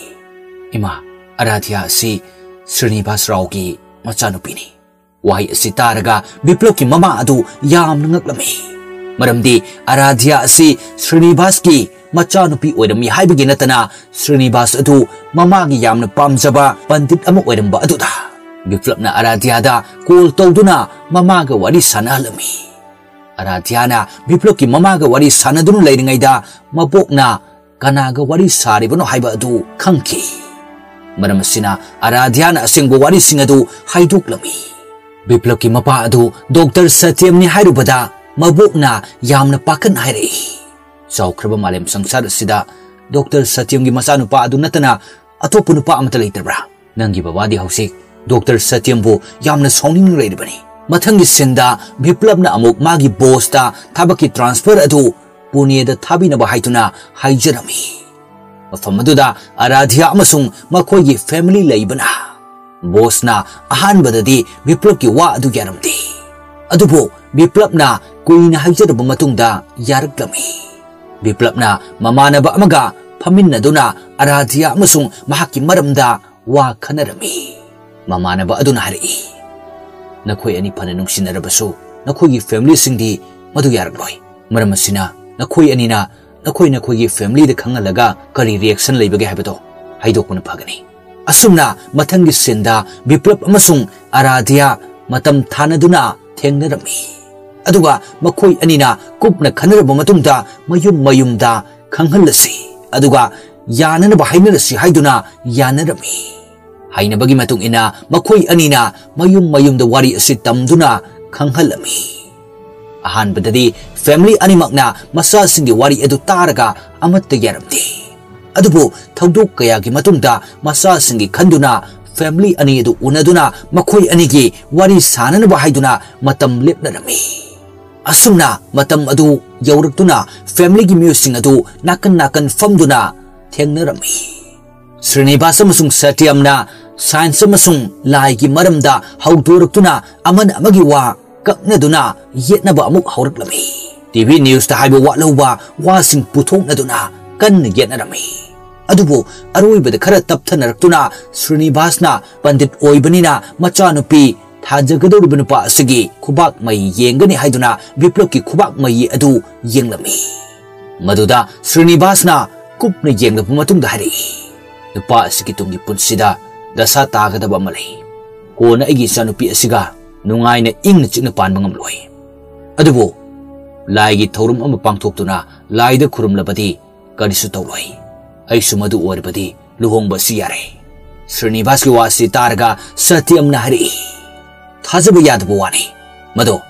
"ꯏꯃꯥ, ꯑꯔꯥꯙ꯭ꯌꯥ ꯑꯁꯤ ꯁ꯭ꯔꯤꯅꯤꯕꯥꯁ ꯔꯥꯎꯒꯤ ꯃꯆꯥꯅꯨꯄꯤꯅꯤ꯫" ꯋꯥꯍꯩ ꯑꯁꯤ ꯇꯥꯔꯒ ꯕꯤꯄ꯭ꯂꯕꯀꯤ ꯃꯃꯥ ꯑꯗꯨ ꯌꯥꯝꯅ ꯉꯛꯂꯝꯃꯤ꯫ ꯃꯔꯝꯗꯤ ꯑꯔꯥꯙ꯭ꯌꯥ ꯑꯁꯤ ꯁ꯭ꯔꯤꯅꯤꯕꯥꯁꯀꯤ ꯃꯆꯥꯅꯨꯄꯤ ꯑꯣꯏꯔꯝꯃꯤ ꯍꯥꯏꯕꯒꯤ ꯅꯠꯇꯅ ꯁ꯭ꯔꯤꯅꯤꯕꯥꯁ ꯑꯗꯨ ꯃꯃꯥꯒꯤ ꯌꯥꯝꯅ ꯄꯥꯝꯖꯕ ꯄꯟꯗꯤꯠ ꯑꯃ ꯑꯣꯏꯔꯝꯕ ꯑꯗꯨꯗ ꯕꯤꯄ꯭ꯂꯕꯅ ꯑꯔꯥꯙ꯭ꯌꯥꯗ ꯀꯣꯜ ꯇꯧꯗꯨꯅ ꯃꯃꯥꯒ ꯋꯥꯔꯤ ꯁꯥꯟꯅꯍꯜꯂꯝꯃꯤ꯫ ꯑꯔꯥꯙ꯭ꯌꯥꯅ ꯕꯤꯄ꯭ꯂꯕꯀꯤ ꯃꯃꯥꯒ ꯋꯥꯔꯤ ꯁꯥꯟꯅꯗꯨꯅ ꯂꯩꯔꯤꯉꯩꯗ ꯃꯕꯣꯛꯅ ꯀꯅꯥꯒ ꯋꯥꯔꯤ ꯁꯥꯔꯤꯕꯅꯣ ꯍꯥꯏꯕ ꯑꯗꯨ ꯈꯪꯈꯤ꯫ ꯃꯔꯝ ꯑꯁꯤꯅ ꯑꯔꯥꯙ꯭ꯌꯥꯅ ꯑꯁꯦꯡꯕ ꯋꯥꯔꯤꯁꯤꯡ ꯑꯗꯨ ꯍꯥꯏꯗꯣꯛꯂꯝꯃꯤ꯫ ꯕꯤꯄ꯭ꯂꯕꯀꯤ ꯃꯄꯥ ꯑꯗꯨ ꯗꯣꯛꯇꯔ ꯁꯇ꯭ꯌꯝꯅꯤ ꯍꯥꯏꯔꯨꯕꯗ ꯃꯕꯣꯛꯅ ꯌꯥꯝꯅ ꯄꯥꯈꯠꯅ ꯍꯥꯏꯔꯛꯏ, "ꯆꯥꯎꯈ꯭ꯔꯕ ꯃꯥꯂꯦꯝ ꯁꯪꯁꯥꯔ ꯑꯁꯤꯗ ꯗꯣꯛꯇꯔ ꯁꯇ꯭ꯌꯝꯒꯤ ꯃꯆꯥꯅꯨꯄꯥ ꯑꯗꯨ ꯅꯠꯇꯅ ꯑꯇꯣꯞꯄ ꯅꯨꯄꯥ ꯑꯃꯠꯇ ꯂꯩꯇ꯭ꯔꯕ꯭ꯔꯥ? ꯅꯪꯒꯤ ꯕꯕꯥꯗꯤ ꯍꯧꯖꯤꯛ ꯗꯣꯛꯇꯔ ꯁꯇ꯭ꯌꯝꯕꯨ ꯌꯥꯝꯅ ꯁꯥꯎꯅꯤꯡꯅ ꯂꯩꯔꯤꯕꯅꯤ꯫ ꯃꯊꯪꯒꯤ ꯁꯤꯟꯗ ꯕꯤꯄ꯭ꯂꯕꯅ ꯑꯃꯨꯛ ꯃꯥꯒꯤ ꯕꯣꯁꯇ ꯊꯕꯛꯀꯤ ꯇ꯭ꯔꯥꯟꯁꯐꯔ ꯑꯗꯨ ꯄꯨꯅꯦꯗ ꯊꯥꯕꯤꯅꯕ ꯍꯥꯏꯗꯨꯅ ꯍꯥꯏꯖꯔꯝꯃꯤ꯫ ꯃꯐꯝ ꯑꯗꯨꯗ ꯑꯔꯥꯙ꯭ꯌꯥ ꯑꯃꯁꯨꯡ ꯃꯈꯣꯏꯒꯤ ꯐꯦꯃꯤꯂꯤ ꯂꯩꯕꯅ꯫ ꯕꯣꯁꯅ ꯑꯍꯥꯟꯕꯗꯗꯤ ꯕꯤꯄ꯭ꯂꯕꯀꯤ ꯋꯥ ꯑꯗꯨ ꯌꯥꯔꯝꯗꯦ꯫ ꯑꯗꯨꯕꯨ ꯕꯤꯄ꯭ꯂꯕꯅ ꯀꯨꯏꯅ ꯍꯥꯏꯖꯔꯕ ꯃꯇꯨꯡꯗ ꯌꯥꯔꯛꯂꯝꯃꯤ꯫ ꯕꯤꯄ꯭ꯂꯕꯅ ꯃꯃꯥꯟꯅꯕ ꯑꯃꯒ ꯐꯝꯃꯤꯟꯅꯗꯨꯅ ꯑꯔꯥꯙ꯭ꯌꯥ ꯑꯃꯁꯨꯡ ꯃꯍꯥꯛꯀꯤ ꯃꯔꯝꯗ ꯋꯥ ꯈꯟꯅꯔꯝꯃꯤ꯫ ꯃꯃꯥꯟꯅꯕ ꯑꯗꯨꯅ ꯍꯥꯏꯔꯛꯏ, "ꯅꯈꯣꯏ ꯑꯅꯤ ꯐꯅ ꯅꯨꯡꯁꯤꯅꯔꯕꯁꯨ ꯅꯈꯣꯏꯒꯤ ꯐꯦꯃꯤꯂꯤꯁꯤꯡꯗꯤ ꯃꯗꯨ ꯌꯥꯔꯛꯂꯣꯏ꯫ ꯃꯔꯝ ꯑꯁꯤꯅ ꯅꯈꯣꯏ ꯑꯅꯤꯅ ꯅꯈꯣꯏ ꯅꯈꯣꯏꯒꯤ ꯐꯦꯃꯤꯂꯤꯗ ꯈꯪꯍꯜꯂꯒ ꯀꯔꯤ ꯔꯤꯌꯦꯛꯁꯟ ꯂꯩꯕꯒꯦ ꯍꯥꯏꯕꯗꯣ ꯍꯥꯏꯗꯣꯛꯄꯅ ꯐꯒꯅꯤ"꯫ ꯑꯁꯨꯝꯅ ꯃꯊꯪꯒꯤ ꯁꯤꯟꯗ ꯕꯤꯄ꯭ꯂꯕ ꯑꯃꯁꯨꯡ ꯑꯔꯥꯙ꯭ꯌꯥ ꯃꯇꯝ ꯊꯥꯅꯗꯨꯅ ꯊꯦꯡꯅꯔꯝꯃꯤ꯫ ꯑꯗꯨꯒ ꯃꯈꯣꯏ ꯑꯅꯤꯅ ꯀꯨꯞꯅ ꯈꯟꯅꯔꯕ ꯃꯇꯨꯡꯗ ꯃꯌꯨꯝ ꯃꯌꯨꯝꯗ ꯈꯪꯍꯜꯂꯁꯤ, ꯑꯗꯨꯒ ꯌꯥꯅꯅꯕ ꯍꯥꯏꯅꯔꯁꯤ ꯍꯥꯏꯗꯨꯅ ꯌꯥꯅꯔꯝꯃꯤ꯫ ꯍꯥꯏꯅꯕꯒꯤ ꯃꯇꯨꯡ ꯏꯟꯅ ꯃꯈꯣꯏ ꯑꯅꯤꯅ ꯃꯌꯨꯝ ꯃꯌꯨꯝꯗ ꯋꯥꯔꯤ ꯑꯁꯤ ꯇꯝꯗꯨꯅ ꯈꯪꯍꯜꯂꯝꯃꯤ꯫ ꯑꯍꯥꯟꯕꯗꯗꯤ ꯐꯦꯃꯤꯂꯤ ꯑꯅꯤꯃꯛꯅ ꯃꯆꯥꯁꯤꯡꯒꯤ ꯋꯥꯔꯤ ꯑꯗꯨ ꯇꯥꯔꯒ ꯑꯃꯠꯇ ꯌꯥꯔꯝꯗꯦ꯫ ꯑꯗꯨꯕꯨ ꯊꯧꯗꯣꯛ ꯀꯌꯥꯒꯤ ꯃꯇꯨꯡꯗ ꯃꯆꯥꯁꯤꯡꯒꯤ ꯈꯟꯗꯨꯅ ꯐꯦꯃꯤꯂꯤ ꯑꯅꯤ ꯑꯗꯨ ꯎꯅꯗꯨꯅ ꯃꯈꯣꯏ ꯑꯅꯤꯒꯤ ꯋꯥꯔꯤ ꯁꯥꯅꯅꯕ ꯍꯥꯏꯗꯨꯅ ꯃꯇꯝ ꯂꯦꯞꯅꯔꯝꯃꯤ꯫ ꯑꯁꯨꯝꯅ ꯃꯇꯝ ꯑꯗꯨ ꯌꯧꯔꯛꯇꯨꯅ ꯐꯦꯃꯤꯂꯤꯒꯤ ꯃꯤꯑꯣꯏꯁꯤꯡ ꯑꯗꯨ ꯅꯥꯀꯟ ꯅꯥꯀꯟ ꯐꯝꯗꯨꯅ ꯊꯦꯡꯅꯔꯝꯃꯤ꯫ ꯁ꯭ꯔꯤꯅꯤꯕꯥꯁ ꯑꯃꯁꯨꯡ ꯁꯇ꯭ꯌꯝꯅ ꯁꯥꯏꯟꯁ ꯑꯃꯁꯨꯡ ꯂꯥꯏꯒꯤ ꯃꯔꯝꯗ ꯍꯧꯗꯣꯔꯛꯇꯨꯅ ꯑꯃꯅ ꯑꯃꯒꯤ ꯋꯥ ꯀꯛꯅꯗꯨꯅ ꯌꯦꯠꯅꯕ ꯑꯃꯨꯛ ꯍꯧꯔꯛꯂꯝꯃꯤ꯫ ꯇꯤ ꯚꯤ ꯅ꯭ꯌꯨꯁꯇ ꯍꯥꯏꯕ ꯋꯥꯠꯍꯧꯕ ꯋꯥꯁꯤꯡ ꯄꯨꯊꯣꯛꯅꯗꯨꯅ ꯀꯟꯅ ꯌꯦꯠꯅꯔꯝꯃꯤ꯫ ꯑꯗꯨꯕꯨ ꯑꯔꯣꯏꯕꯗ ꯈꯔ ꯇꯞꯊꯅꯔꯛꯇꯨꯅ ꯁ꯭ꯔꯤꯅꯤꯕꯥꯁꯅ ꯄꯟꯗꯤꯠ ꯑꯣꯏꯕꯅꯤꯅ ꯃꯆꯥꯅꯨꯄꯤ ꯊꯥꯖꯒꯗꯧꯔꯤꯕ ꯅꯨꯄꯥ ꯑꯁꯤꯒꯤ ꯈꯨꯕꯥꯛ ꯃꯩ ꯌꯦꯡꯒꯅꯤ ꯍꯥꯏꯗꯨꯅ ꯕꯤꯄ꯭ꯂꯕꯀꯤ ꯈꯨꯕꯥꯛ ꯃꯩ ꯑꯗꯨ ꯌꯦꯡꯂꯝꯃꯤ꯫ ꯃꯗꯨꯗ ꯁ꯭ꯔꯤꯅꯤꯕꯥꯁꯅ ꯀꯨꯞꯅ ꯌꯦꯡꯂꯕ ꯃꯇꯨꯡꯗ ꯍꯥꯏꯔꯛꯏ, "ꯅꯨꯄꯥ ꯑꯁꯤꯒꯤ ꯇꯨꯡꯒꯤ ꯄꯨꯟꯁꯤꯗ ꯗꯁꯥ ꯇꯥꯒꯗꯕ ꯑꯃ ꯂꯩ꯫ ꯀꯣꯟꯅ ꯑꯩꯒꯤ ꯏꯆꯥꯅꯨꯄꯤ ꯑꯁꯤꯒ ꯅꯨꯡꯉꯥꯏꯅ ꯏꯪꯅ ꯆꯤꯛꯅ ꯄꯥꯟꯕ ꯉꯝꯂꯣꯏ꯫ ꯑꯗꯨꯕꯨ ꯂꯥꯏꯒꯤ ꯊꯧꯔꯝ ꯑꯃ ꯄꯥꯡꯊꯣꯛꯇꯨꯅ ꯂꯥꯏꯗ ꯈꯨꯔꯨꯝꯂꯕꯗꯤ ꯀꯔꯤꯁꯨ ꯇꯧꯔꯣꯏ꯫ ꯑꯩꯁꯨ ꯃꯗꯨ ꯑꯣꯏꯔꯕꯗꯤ ꯂꯨꯍꯣꯡꯕ ꯑꯁꯤ ꯌꯥꯔꯦ"꯫ ꯁ꯭ꯔꯤꯅꯤꯕꯥꯁꯀꯤ ꯋꯥ ꯑꯁꯤ ꯇꯥꯔꯒ ꯁꯇ꯭ꯌꯝꯅ ꯍꯥꯏꯔꯛꯏ, "ꯊꯥꯖꯕ ꯌꯥꯗꯕ ꯋꯥꯅꯤ꯫ ꯃꯗꯣ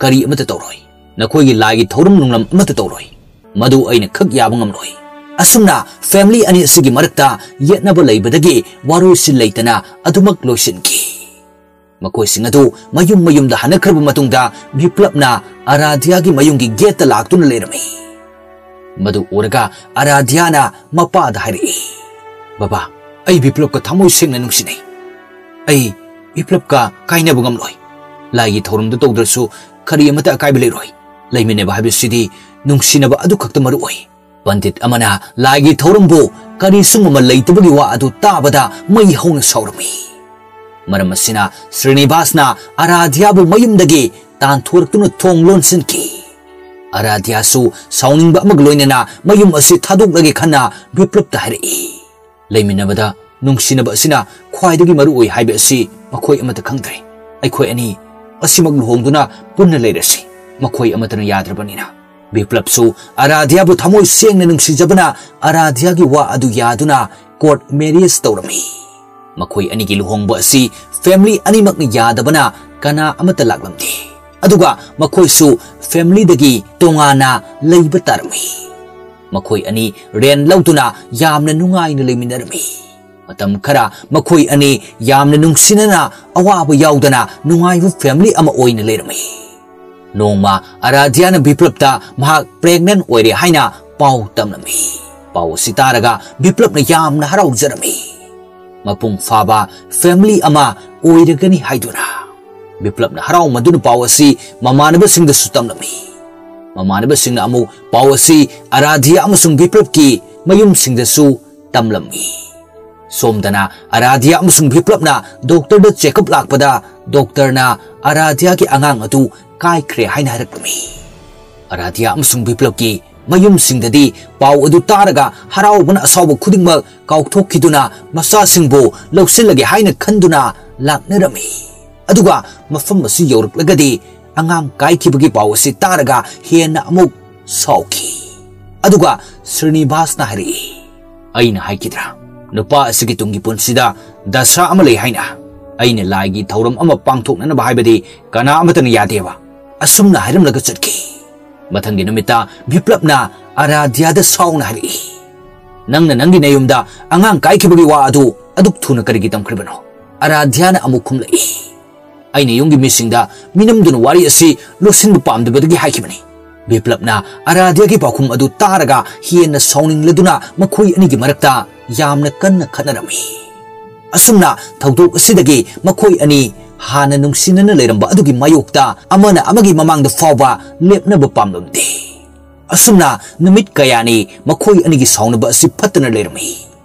ꯀꯔꯤ ꯑꯃꯠꯇ ꯇꯧꯔꯣꯏ꯫ ꯅꯈꯣꯏꯒꯤ ꯂꯥꯏꯒꯤ ꯊꯧꯔꯝ ꯅꯨꯡꯂꯝ ꯑꯃꯠꯇ ꯇꯧꯔꯣꯏ꯫ ꯃꯗꯨ ꯑꯩꯅ ꯈꯛ ꯌꯥꯕ ꯉꯝꯂꯣꯏ"꯫ ꯑꯁꯨꯝꯅ ꯐꯦꯃꯤꯂꯤ ꯑꯅꯤ ꯑꯁꯤꯒꯤ ꯃꯔꯛꯇ ꯌꯦꯠꯅꯕ ꯂꯩꯕꯗꯒꯤ ꯋꯥꯔꯣꯏꯁꯤꯟ ꯂꯩꯇꯅ ꯑꯗꯨꯃꯛ ꯂꯣꯏꯁꯤꯟꯈꯤ꯫ ꯃꯈꯣꯏꯁꯤꯡ ꯑꯗꯨ ꯃꯌꯨꯝ ꯃꯌꯨꯝꯗ ꯍꯟꯅꯈ꯭ꯔꯕ ꯃꯇꯨꯡꯗ ꯕꯤꯄ꯭ꯂꯞꯅ ꯑꯔꯥꯙ꯭ꯌꯥꯒꯤ ꯃꯌꯨꯝꯒꯤ ꯒꯦꯠꯇ ꯂꯥꯛꯇꯨꯅ ꯂꯩꯔꯝꯃꯤ꯫ ꯃꯗꯨ ꯎꯔꯒ ꯑꯔꯥꯙ꯭ꯌꯥꯅ ꯃꯄꯥꯗ ꯍꯥꯏꯔꯛꯏ, "ꯕꯕꯥ, ꯑꯩ ꯕꯤꯄ꯭ꯂꯞꯀ ꯊꯃꯣꯏ ꯁꯦꯡꯅ ꯅꯨꯡꯁꯤꯅꯩ꯫ ꯑꯩ ꯕꯤꯄ꯭ꯂꯞꯀ ꯀꯥꯏꯅꯕ ꯉꯝꯂꯣꯏ꯫ ꯂꯥꯏꯒꯤ ꯊꯧꯔꯝꯗꯨ ꯇꯧꯗ꯭ꯔꯁꯨ ꯀꯔꯤ ꯑꯃꯠꯇ ꯑꯀꯥꯏꯕ ꯂꯩꯔꯣꯏ꯫ ꯂꯩꯃꯤꯟꯅꯕ ꯍꯥꯏꯕꯁꯤꯗꯤ ꯅꯨꯡꯁꯤꯅꯕ ꯑꯗꯨꯈꯛꯇ ꯃꯔꯨ ꯑꯣꯏ"꯫ ꯄꯟꯗꯤꯠ ꯑꯃꯅ ꯂꯥꯏꯒꯤ ꯊꯧꯔꯝꯕꯨ ꯀꯔꯤꯁꯨ ꯃꯃꯜ ꯂꯩꯇꯕꯒꯤ ꯋꯥ ꯑꯗꯨ ꯇꯥꯕꯗ ꯃꯩ ꯍꯧꯅ ꯁꯥꯎꯔꯝꯃꯤ꯫ ꯃꯔꯝ ꯑꯁꯤꯅ ꯁ꯭ꯔꯤꯅꯤꯕꯥꯁꯅ ꯑꯔꯥꯙ꯭ꯌꯥꯕꯨ ꯃꯌꯨꯝꯗꯒꯤ ꯇꯥꯟꯊꯣꯔꯛꯇꯨꯅ ꯊꯣꯡ ꯂꯣꯟꯁꯤꯟꯈꯤ꯫ ꯑꯔꯥꯙ꯭ꯌꯥꯁꯨ ꯁꯥꯎꯅꯤꯡꯕ ꯑꯃꯒ ꯂꯣꯏꯅꯅ ꯃꯌꯨꯝ ꯑꯁꯤ ꯊꯥꯗꯣꯛꯂꯒꯦ ꯈꯟꯅ ꯕꯤꯄ꯭ꯂꯞꯇ ꯍꯥꯏꯔꯛꯏ꯫ ꯂꯩꯃꯤꯟꯅꯕꯗ ꯅꯨꯡꯁꯤꯅꯕ ꯑꯁꯤꯅ ꯈ꯭ꯋꯥꯏꯗꯒꯤ ꯃꯔꯨ ꯑꯣꯏ ꯍꯥꯏꯕ ꯑꯁꯤ ꯃꯈꯣꯏ ꯑꯃꯠꯇ ꯈꯪꯗ꯭ꯔꯦ꯫ ꯑꯩꯈꯣꯏ ꯑꯅꯤ ꯑꯁꯤꯃꯛ ꯂꯨꯍꯣꯡꯗꯨꯅ ꯄꯨꯟꯅ ꯂꯩꯔꯁꯤ꯫ ꯃꯈꯣꯏ ꯑꯃꯠꯇꯅ ꯌꯥꯗ꯭ꯔꯕꯅꯤꯅ꯫ ꯕꯤꯄ꯭ꯂꯞꯁꯨ ꯑꯔꯥꯙ꯭ꯌꯥꯕꯨ ꯊꯃꯣꯏ ꯁꯦꯡꯅ ꯅꯨꯡꯁꯤꯖꯕꯅ ꯑꯔꯥꯙ꯭ꯌꯥꯒꯤ ꯋꯥ ꯑꯗꯨ ꯌꯥꯗꯨꯅ ꯀꯣꯔꯠ ꯃꯦꯔꯤꯌꯦꯖ ꯇꯧꯔꯝꯃꯤ꯫ ꯃꯈꯣꯏ ꯑꯅꯤꯒꯤ ꯂꯨꯍꯣꯡꯕ ꯑꯁꯤ ꯐꯦꯃꯤꯂꯤ ꯑꯅꯤꯃꯛꯅ ꯌꯥꯗꯕꯅ ꯀꯅꯥ ꯑꯃꯠꯇ ꯂꯥꯛꯂꯝꯗꯦ꯫ ꯑꯗꯨꯒ ꯃꯈꯣꯏꯁꯨ ꯐꯦꯃꯤꯂꯤꯗꯒꯤ ꯇꯣꯉꯥꯟꯅ ꯂꯩꯕ ꯇꯥꯔꯝꯃꯤ꯫ ꯃꯈꯣꯏ ꯑꯅꯤ ꯔꯦꯟ ꯂꯧꯗꯨꯅ ꯌꯥꯝꯅ ꯅꯨꯡꯉꯥꯏꯅ ꯂꯩꯃꯤꯟꯅꯔꯝꯃꯤ꯫ ꯃꯇꯝ ꯈꯔ ꯃꯈꯣꯏ ꯑꯅꯤ ꯌꯥꯝꯅ ꯅꯨꯡꯁꯤꯅꯅ ꯑꯋꯥꯕ ꯌꯥꯎꯗꯅ ꯅꯨꯡꯉꯥꯏꯕ ꯐꯦꯃꯤꯂꯤ ꯑꯃ ꯑꯣꯏꯅ ꯂꯩꯔꯝꯃꯤ꯫ ꯅꯣꯡꯃ ꯑꯔꯥꯙ꯭ꯌꯥꯅ ꯕꯤꯄ꯭ꯂꯞꯇ ꯃꯍꯥꯛ ꯄ꯭ꯔꯦꯒꯅꯦꯟ ꯑꯣꯏꯔꯦ ꯍꯥꯏꯅ ꯄꯥꯎ ꯇꯝꯂꯝꯃꯤ꯫ ꯄꯥꯎ ꯑꯁꯤ ꯇꯥꯔꯒ ꯕꯤꯄ꯭ꯂꯞꯅ ꯌꯥꯝꯅ ꯍꯔꯥꯎꯖꯔꯝꯃꯤ꯫ ꯃꯄꯨꯡ ꯐꯥꯕ ꯐꯦꯃꯤꯂꯤ ꯑꯃ ꯑꯣꯏꯔꯒꯅꯤ ꯍꯥꯏꯗꯨꯅ꯫ ꯕꯤꯄ꯭ꯂꯞꯅ ꯍꯔꯥꯎꯃꯟꯗꯨꯅ ꯄꯥꯎ ꯑꯁꯤ ꯃꯃꯥꯟꯅꯕꯁꯤꯡꯗꯁꯨ ꯇꯝꯂꯝꯃꯤ꯫ ꯃꯃꯥꯟꯅꯕꯁꯤꯡꯅ ꯑꯃꯨꯛ ꯄꯥꯎ ꯑꯁꯤ ꯑꯔꯥꯙ꯭ꯌꯥ ꯑꯃꯁꯨꯡ ꯕꯤꯄ꯭ꯂꯞꯀꯤ ꯃꯌꯨꯝꯁꯤꯡꯗꯁꯨ ꯇꯝꯂꯝꯃꯤ꯫ ꯁꯣꯝꯗꯅ ꯑꯔꯥꯙ꯭ꯌꯥ ꯑꯃꯁꯨꯡ ꯕꯤꯄ꯭ꯂꯞꯅ ꯗꯣꯛꯇꯔꯗ ꯆꯦꯛꯑꯞ ꯂꯥꯛꯄꯗ ꯗꯣꯛꯇꯔꯅ ꯑꯔꯥꯙ꯭ꯌꯥꯒꯤ ꯑꯉꯥꯡ ꯑꯗꯨ ꯀꯥꯏꯈ꯭ꯔꯦ ꯍꯥꯏꯅ ꯍꯥꯏꯔꯛꯂꯝꯃꯤ꯫ ꯑꯔꯥꯙ꯭ꯌꯥ ꯑꯃꯁꯨꯡ ꯕꯤꯄ꯭ꯂꯞꯀꯤ ꯃꯌꯨꯝꯁꯤꯡꯗꯗꯤ ꯄꯥꯎ ꯑꯗꯨ ꯇꯥꯔꯒ ꯍꯔꯥꯎꯕꯅ ꯑꯁꯥꯎꯕ ꯈꯨꯗꯤꯡꯃꯛ ꯀꯥꯎꯊꯣꯛꯈꯤꯗꯨꯅ ꯃꯆꯥꯁꯤꯡꯕꯨ ꯂꯧꯁꯤꯜꯂꯒꯦ ꯍꯥꯏꯅ ꯈꯟꯗꯨꯅ ꯂꯥꯛꯅꯔꯝꯃꯤ꯫ ꯑꯗꯨꯒ ꯃꯐꯝ ꯑꯁꯤ ꯌꯧꯔꯛꯂꯒꯗꯤ ꯑꯉꯥꯡ ꯀꯥꯏꯈꯤꯕꯒꯤ ꯄꯥꯎ ꯑꯁꯤ ꯇꯥꯔꯒ ꯍꯦꯟꯅ ꯑꯃꯨꯛ ꯁꯥꯎꯈꯤ꯫ ꯑꯗꯨꯒ ꯁ꯭ꯔꯤꯅꯤꯕꯥꯁꯅ ꯍꯥꯏꯔꯛꯏ, "ꯑꯩꯅ ꯍꯥꯏꯈꯤꯗ꯭ꯔꯥ, ꯅꯨꯄꯥ ꯑꯁꯤꯒꯤ ꯇꯨꯡꯒꯤ ꯄꯨꯟꯁꯤꯗ ꯗꯁꯥ ꯑꯃ ꯂꯩ ꯍꯥꯏꯅ? ꯑꯩꯅ ꯂꯥꯏꯒꯤ ꯊꯧꯔꯝ ꯑꯃ ꯄꯥꯡꯊꯣꯛꯅꯅꯕ ꯍꯥꯏꯕꯗꯤ ꯀꯅꯥ ꯑꯃꯠꯇꯅ ꯌꯥꯗꯦꯕ"꯫ ꯑꯁꯨꯝꯅ ꯍꯥꯏꯔꯝꯂꯒ ꯆꯠꯈꯤ꯫ ꯃꯊꯪꯒꯤ ꯅꯨꯃꯤꯠꯇ ꯕꯤꯄ꯭ꯂꯞꯅ ꯑꯔꯥꯙ꯭ꯌꯥꯗ ꯁꯥꯎꯅ ꯍꯥꯏꯔꯛꯏ, "ꯅꯪꯅ ꯅꯪꯒꯤ ꯅꯌꯨꯝꯗ ꯑꯉꯥꯡ ꯀꯥꯏꯈꯤꯕꯒꯤ ꯋꯥ ꯑꯗꯨ ꯑꯗꯨꯛ ꯊꯨꯅ ꯀꯔꯤꯒꯤ ꯇꯝꯈ꯭ꯔꯤꯕꯅꯣ?" ꯑꯔꯥꯙ꯭ꯌꯥꯅ ꯑꯃꯨꯛ ꯈꯨꯝꯂꯛꯏ, ꯑꯩꯅ ꯌꯨꯝꯒꯤ ꯃꯤꯁꯤꯡꯗ ꯃꯤꯅꯝꯗꯨꯅ ꯋꯥꯔꯤ ꯑꯁꯤ ꯂꯣꯠꯁꯤꯟꯕ ꯄꯥꯝꯗꯕꯗꯒꯤ ꯍꯥꯏꯈꯤꯕꯅꯤ꯫ ꯕꯤꯄ꯭ꯂꯕꯅ ꯑꯔꯥꯙ꯭ꯌꯥꯒꯤ ꯄꯥꯎꯈꯨꯝ ꯑꯗꯨ ꯇꯥꯔꯒ ꯍꯦꯟꯅ ꯁꯥꯎꯅꯤꯡꯂꯗꯨꯅ ꯃꯈꯣꯏ ꯑꯅꯤꯒꯤ ꯃꯔꯛꯇ ꯌꯥꯝꯅ ꯀꯟꯅ ꯈꯠꯅꯔꯝꯃꯤ꯫ ꯑꯁꯨꯝꯅ ꯊꯧꯗꯣꯛ ꯑꯁꯤꯗꯒꯤ ꯃꯈꯣꯏ ꯑꯅꯤ ꯍꯥꯟꯅ ꯅꯨꯡꯁꯤꯅꯅ ꯂꯩꯔꯝꯕ ꯑꯗꯨꯒꯤ ꯃꯥꯌꯣꯛꯇ ꯑꯃꯅ ꯑꯃꯒꯤ ꯃꯃꯥꯡꯗ ꯐꯥꯎꯕ ꯂꯦꯞꯅꯕ ꯄꯥꯝꯂꯝꯗꯦ꯫ ꯑꯁꯨꯝꯅ ꯅꯨꯃꯤꯠ ꯀꯌꯥꯅꯤ ꯃꯈꯣꯏ ꯑꯅꯤꯒꯤ ꯁꯥꯎꯅꯕ ꯑꯁꯤ ꯐꯠꯇꯅ ꯂꯩꯔꯝꯃꯤ꯫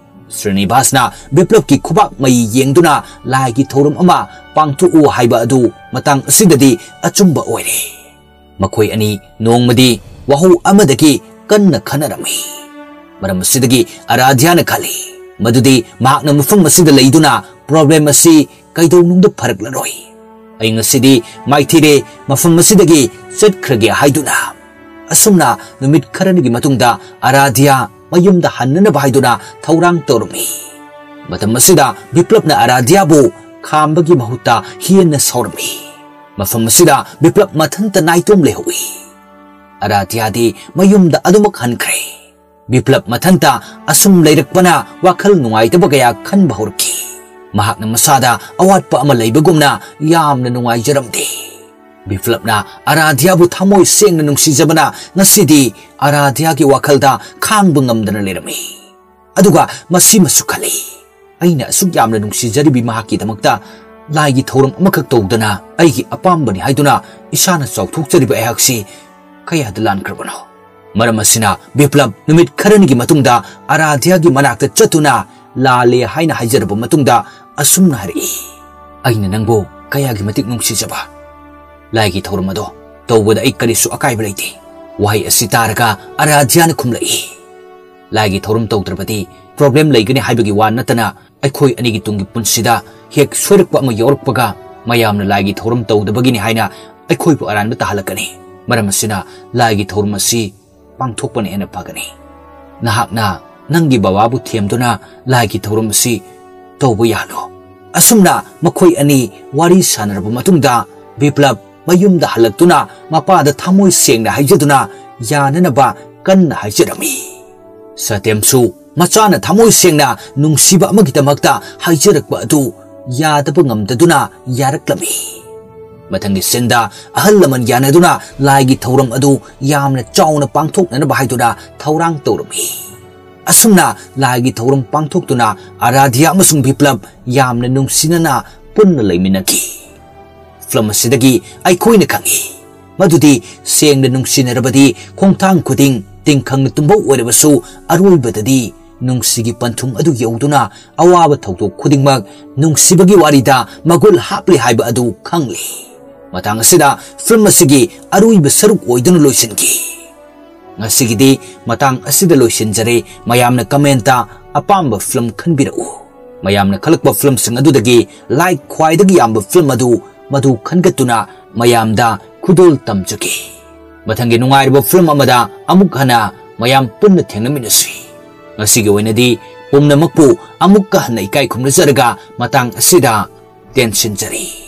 ꯁ꯭ꯔꯤꯅꯤꯕꯥꯁꯅ ꯕꯤꯄ꯭ꯂꯕꯀꯤ ꯈꯨꯕꯥꯛ ꯃꯩ ꯌꯦꯡꯗꯨꯅ ꯂꯥꯏꯒꯤ ꯊꯧꯔꯝ ꯑꯃ ꯄꯥꯡꯊꯣꯛꯎ ꯍꯥꯏꯕ ꯑꯗꯨ ꯃꯇꯥꯡ ꯑꯁꯤꯗꯗꯤ ꯑꯆꯨꯝꯕ ꯑꯣꯏꯔꯦ꯫ ꯃꯈꯣꯏ ꯑꯅꯤ ꯅꯣꯡꯃꯗꯤ ꯋꯥꯍꯧ ꯑꯃꯗꯒꯤ ꯀꯟꯅ ꯈꯟꯅꯔꯝꯃꯤ꯫ ꯃꯔꯝ ꯑꯁꯤꯗꯒꯤ ꯑꯔꯥꯙ꯭ꯌꯥꯅ ꯈꯜꯂꯤ ꯃꯗꯨꯗꯤ ꯃꯍꯥꯛꯅ ꯃꯐꯝ ꯑꯁꯤꯗ ꯂꯩꯗꯨꯅ problem ꯑꯁꯤ ꯀꯩꯗꯧꯅꯨꯡꯗ ꯐꯔꯛꯂꯔꯣꯏ꯫ ꯑꯩ ꯉꯁꯤꯗꯤ ꯃꯥꯏꯊꯤꯔꯦ, ꯃꯐꯝ ꯑꯁꯤꯗꯒꯤ ꯆꯠꯈ꯭ꯔꯒꯦ ꯍꯥꯏꯗꯨꯅ꯫ ꯑꯁꯨꯝꯅ ꯅꯨꯃꯤꯠ ꯈꯔꯅꯤꯒꯤ ꯃꯇꯨꯡꯗ ꯑꯔꯥꯙ꯭ꯌꯥ ꯃꯌꯨꯝꯗ ꯍꯟꯅꯅꯕ ꯍꯥꯏꯗꯨꯅ ꯊꯧꯔꯥꯡ ꯇꯧꯔꯝꯃꯤ꯫ ꯃꯇꯝ ꯑꯁꯤꯗ ꯕꯤꯄ꯭ꯂꯕꯅ ꯑꯔꯥꯙ꯭ꯌꯥꯕꯨ ꯈꯥꯝꯕꯒꯤ ꯃꯍꯨꯠꯇ ꯍꯦꯟꯅ ꯁꯥꯎꯔꯝꯃꯤ꯫ ꯃꯐꯝ ꯑꯁꯤꯗ ꯕꯤꯄ꯭ꯂꯕ ꯃꯊꯟꯇ ꯅꯥꯏꯇꯣꯝ ꯂꯩꯍꯧꯏ꯫ ꯑꯔꯥꯙ꯭ꯌꯥꯗꯤ ꯃꯌꯨꯝꯗ ꯑꯗꯨꯃꯛ ꯍꯟꯈ꯭ꯔꯦ꯫ ꯕꯤꯄ꯭ꯂꯕ ꯃꯊꯟꯇ ꯑꯁꯨꯝ ꯂꯩꯔꯛꯄꯅ ꯋꯥꯈꯜ ꯅꯨꯡꯉꯥꯏꯇꯕ ꯀꯌꯥ ꯈꯟꯕ ꯍꯧꯔꯛꯈꯤ꯫ ꯃꯍꯥꯛꯅ ꯃꯁꯥꯗ ꯑꯋꯥꯠꯄ ꯑꯃ ꯂꯩꯕꯒꯨꯝꯅ ꯌꯥꯝꯅ ꯅꯨꯡꯉꯥꯏꯖꯔꯝꯗꯦ꯫ ꯕꯤꯄ꯭ꯂꯕꯅ ꯑꯔꯥꯙ꯭ꯌꯥꯕꯨ ꯊꯃꯣꯏ ꯁꯦꯡꯅ ꯅꯨꯡꯁꯤꯖꯕꯅ ꯉꯁꯤꯗꯤ ꯑꯔꯥꯙ꯭ꯌꯥꯒꯤ ꯋꯥꯈꯜꯗ ꯈꯥꯡꯕ ꯉꯝꯗꯅ ꯂꯩꯔꯝꯃꯤ꯫ ꯑꯗꯨꯒ ꯃꯁꯤꯃꯁꯨ ꯈꯜꯂꯤ, "ꯑꯩꯅ ꯑꯁꯨꯛ ꯌꯥꯝꯅ ꯅꯨꯡꯁꯤꯖꯔꯤꯕꯤ ꯃꯍꯥꯛꯀꯤꯗꯃꯛꯇ ꯂꯥꯏꯒꯤ ꯊꯧꯔꯝ ꯑꯃꯈꯛ ꯇꯧꯗꯅ ꯑꯩꯒꯤ ꯑꯄꯥꯝꯕꯅꯤ ꯍꯥꯏꯗꯨꯅ ꯏꯁꯥꯅ ꯆꯥꯎꯊꯣꯛꯆꯔꯤꯕ ꯑꯩꯍꯥꯛꯁꯤ ꯀꯌꯥꯗ ꯂꯥꯟꯈ꯭ꯔꯕꯅꯣ?" ꯃꯔꯝ ꯑꯁꯤꯅ ꯕꯤꯄ꯭ꯂꯕ ꯅꯨꯃꯤꯠ ꯈꯔꯅꯤꯒꯤ ꯃꯇꯨꯡꯗ ꯑꯔꯥꯙ꯭ꯌꯥꯒꯤ ꯃꯅꯥꯛꯇ ꯆꯠꯇꯨꯅ ꯂꯥꯜꯂꯦ ꯍꯥꯏꯅ ꯍꯥꯏꯖꯔꯕ ꯃꯇꯨꯡꯗ ꯑꯁꯨꯝꯅ ꯍꯥꯏꯔꯛꯏ, "ꯑꯩꯅ ꯅꯪꯕꯨ ꯀꯌꯥꯒꯤ ꯃꯇꯤꯛ ꯅꯨꯡꯁꯤꯖꯕ꯫ ꯂꯥꯏꯒꯤ ꯊꯧꯔꯝ ꯑꯗꯣ ꯇꯧꯕꯗ ꯑꯩ ꯀꯔꯤꯁꯨ ꯑꯀꯥꯏꯕ ꯂꯩꯇꯦ꯫" ꯋꯥꯍꯩ ꯑꯁꯤ ꯇꯥꯔꯒ ꯑꯔꯥꯙ꯭ꯌꯥꯅ ꯈꯨꯝꯂꯛꯏ, "ꯂꯥꯏꯒꯤ ꯊꯧꯔꯝ ꯇꯧꯗ꯭ꯔꯕꯗꯤ problem ꯂꯩꯒꯅꯤ ꯍꯥꯏꯕꯒꯤ ꯋꯥ ꯅꯠꯇꯅ ꯑꯩꯈꯣꯏ ꯑꯅꯤꯒꯤ ꯇꯨꯡꯒꯤ ꯄꯨꯟꯁꯤꯗ ꯍꯦꯛ ꯁꯣꯏꯔꯛꯄ ꯑꯃ ꯌꯥꯎꯔꯛꯄꯒ ꯃꯌꯥꯝꯅ ꯂꯥꯏꯒꯤ ꯊꯧꯔꯝ ꯇꯧꯗꯕꯒꯤꯅꯤ ꯍꯥꯏꯅ ꯑꯩꯈꯣꯏꯕꯨ ꯑꯔꯥꯟꯕ ꯇꯥꯍꯜꯂꯛꯀꯅꯤ꯫ ꯃꯔꯝ ꯑꯁꯤꯅ ꯂꯥꯏꯒꯤ ꯊꯧꯔꯝ ꯑꯁꯤ ꯄꯥꯡꯊꯣꯛꯄꯅ ꯍꯦꯟꯅ ꯐꯒꯅꯤ꯫ ꯅꯍꯥꯛꯅ ꯅꯪꯒꯤ ꯕꯕꯥꯕꯨ ꯊꯦꯝꯗꯨꯅ ꯂꯥꯏꯒꯤ ꯊꯧꯔꯝ ꯑꯁꯤ ꯇꯧꯕ ꯌꯥꯍꯜꯂꯨ꯫" ꯑꯁꯨꯝꯅ ꯃꯈꯣꯏ ꯑꯅꯤ ꯋꯥꯔꯤ ꯁꯥꯟꯅꯔꯕ ꯃꯇꯨꯡꯗ ꯕꯤꯄ꯭ꯂꯕ ꯃꯌꯨꯝꯗ ꯍꯜꯂꯛꯇꯨꯅ ꯃꯄꯥꯗ ꯊꯃꯣꯏ ꯁꯦꯡꯅ ꯍꯥꯏꯖꯗꯨꯅ ꯌꯥꯅꯅꯕ ꯀꯟꯅ ꯍꯥꯏꯖꯔꯝꯃꯤ꯫ ꯁꯇ꯭ꯌꯝꯁꯨ ꯃꯆꯥꯅ ꯊꯃꯣꯏ ꯁꯦꯡꯅ ꯅꯨꯡꯁꯤꯕ ꯑꯃꯒꯤꯗꯃꯛꯇ ꯍꯥꯏꯖꯔꯛꯄ ꯑꯗꯨ ꯌꯥꯗꯕ ꯉꯝꯗꯗꯨꯅ ꯌꯥꯔꯛꯂꯝꯃꯤ꯫ ꯃꯊꯪꯒꯤ ꯁꯤꯟꯗ ꯑꯍꯜ ꯂꯃꯟ ꯌꯥꯅꯗꯨꯅ ꯂꯥꯏꯒꯤ ꯊꯧꯔꯝ ꯑꯗꯨ ꯌꯥꯝꯅ ꯆꯥꯎꯅ ꯄꯥꯡꯊꯣꯛꯅꯅꯕ ꯍꯥꯏꯗꯨꯅ ꯊꯧꯔꯥꯡ ꯇꯧꯔꯝꯃꯤ꯫ ꯑꯁꯨꯝꯅ ꯂꯥꯏꯒꯤ ꯊꯧꯔꯝ ꯄꯥꯡꯊꯣꯛꯇꯨꯅ ꯑꯔꯥꯙ꯭ꯌꯥ ꯑꯃꯁꯨꯡ ꯕꯤꯄ꯭ꯂꯕ ꯌꯥꯝꯅ ꯅꯨꯡꯁꯤꯅꯅ ꯄꯨꯟꯅ ꯂꯩꯃꯤꯟꯅꯈꯤ꯫ ꯐꯤꯂꯝ ꯑꯁꯤꯗꯒꯤ ꯑꯩꯈꯣꯏꯅ ꯈꯪꯏ ꯃꯗꯨꯗꯤ ꯁꯦꯡꯅ ꯅꯨꯡꯁꯤꯅꯔꯕꯗꯤ ꯈꯣꯡꯊꯥꯡ ꯈꯨꯗꯤꯡ ꯇꯤꯡꯈꯪꯅ ꯇꯨꯝꯕ ꯑꯣꯏꯔꯕꯁꯨ ꯑꯔꯣꯏꯕꯗꯗꯤ ꯅꯨꯡꯁꯤꯒꯤ ꯄꯟꯊꯨꯡ ꯑꯗꯨ ꯌꯧꯗꯨꯅ ꯑꯋꯥꯕ ꯊꯧꯗꯣꯛ ꯈꯨꯗꯤꯡꯃꯛ ꯅꯨꯡꯁꯤꯕꯒꯤ ꯋꯥꯔꯤꯗ ꯃꯒꯨꯟ ꯍꯥꯞꯂꯤ ꯍꯥꯏꯕ ꯑꯗꯨ ꯈꯪꯂꯤ꯫ ꯃꯇꯥꯡ ꯑꯁꯤꯗ ꯐꯤꯂꯝ ꯑꯁꯤꯒꯤ ꯑꯔꯣꯏꯕ ꯁꯔꯨꯛ ꯑꯣꯏꯗꯨꯅ ꯂꯣꯏꯁꯤꯟꯈꯤ꯫ ꯉꯁꯤꯒꯤꯗꯤ ꯃꯇꯥꯡ ꯑꯁꯤꯗ ꯂꯣꯏꯁꯤꯟꯖꯔꯦ꯫ ꯃꯌꯥꯝꯅ ꯀꯃꯦꯟꯇ ꯑꯄꯥꯝꯕ ꯐꯤꯂꯝ ꯈꯟꯕꯤꯔꯛꯎ꯫ ꯃꯌꯥꯝꯅ ꯈꯜꯂꯛꯄ ꯐꯤꯂꯝꯁꯤꯡ ꯑꯗꯨꯗꯒꯤ ꯂꯥꯏꯛ ꯈ꯭ꯋꯥꯏꯗꯒꯤ ꯌꯥꯝꯕ ꯐꯤꯂꯝ ꯑꯗꯨ ꯃꯗꯨ ꯈꯟꯒꯠꯇꯨꯅ ꯃꯌꯥꯝꯗ ꯈꯨꯗꯣꯜ ꯇꯝꯖꯒꯦ꯫ ꯃꯊꯪꯒꯤ ꯅꯨꯡꯉꯥꯏꯔꯕ ꯐꯤꯂꯝ ꯑꯃꯗ ꯑꯃꯨꯛ ꯍꯟꯅ ꯃꯌꯥꯝ ꯄꯨꯟꯅ ꯊꯦꯡꯅꯃꯤꯟꯅꯁꯤ꯫ ꯉꯁꯤꯒꯤ ꯑꯣꯏꯅꯗꯤ ꯄꯨꯝꯅꯃꯛꯄꯨ ꯑꯃꯨꯛꯀ ꯍꯟꯅ ꯏꯀꯥꯏ ꯈꯨꯝꯅꯖꯔꯒ ꯃꯇꯥꯡ ꯑꯁꯤꯗ ꯇꯦꯟꯁꯤꯟꯖꯔꯤ꯫